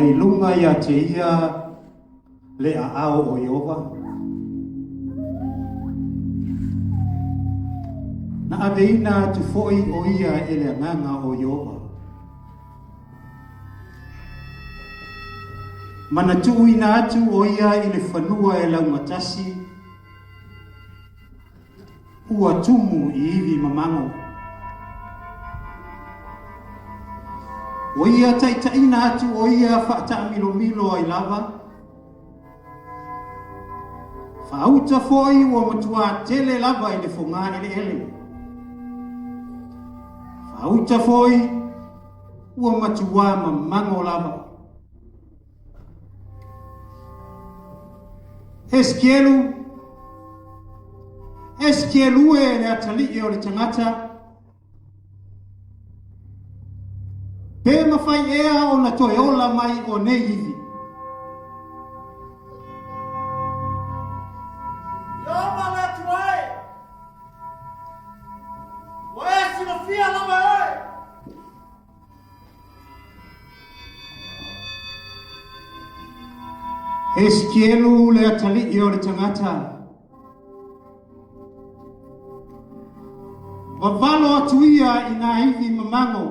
Mai luga ia te ia le aao o Ieova. Na aveina atu foi o ia e le agaga o Ieova. Ma na tuuina atu o ia i le fanua e laugatasi, Ua tumu i ivi mamago. Ua ia taitaiina atu o ia faataamilomilo ai lava. Faauta foi ua matuā tele lava i le fogā eleele. Faauta foi ua matuā mamago lava. Esikielu, Esikielu e le atalii o le tagata, pe mafai ea ona toe ola mai o nei ivi? Ieova le Atua e! Ua e silafia lava e oe! Esikielu le atalii o le tagata. Vavalo atu ia i nā ivi mamago.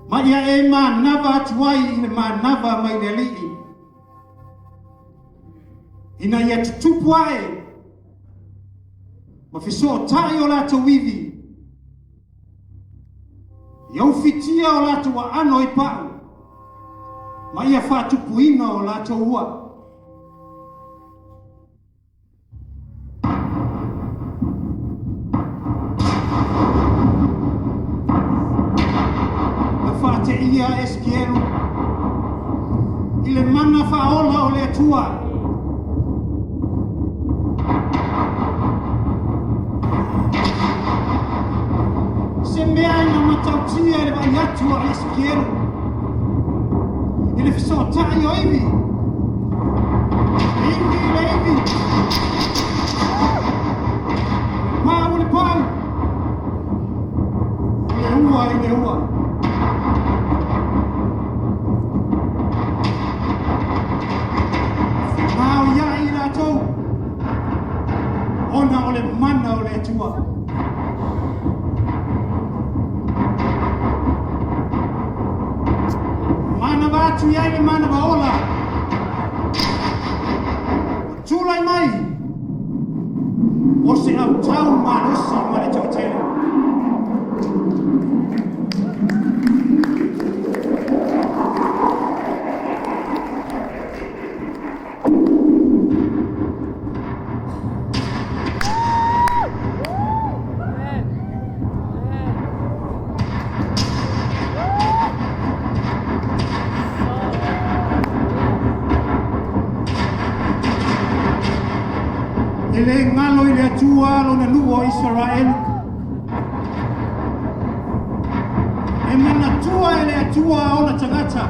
Ma ia e manava atu ai i le manava mai le Alii. Ina ia tutupu ae ma fesootai o latou ivi, ia ufitia o latou aano i pau, ma ia faatupuina o latou ua. Na faateia Esikielu i le mana faaola o le Atua. Se mea ina matautia i le vaai atu a Esikielu i le fesootai o ivi, le ivi i le ivi, pau i le pau, o le ua i le ua. Fegaoiai i latou ona o le mana o le Atua. Manava atu i ai le manava ola. Ua tulai mai o se autau malosi ma le toatele. E le galo i le Atua lona nuu o Isaraelu. E manatua e le Atua ona tagata.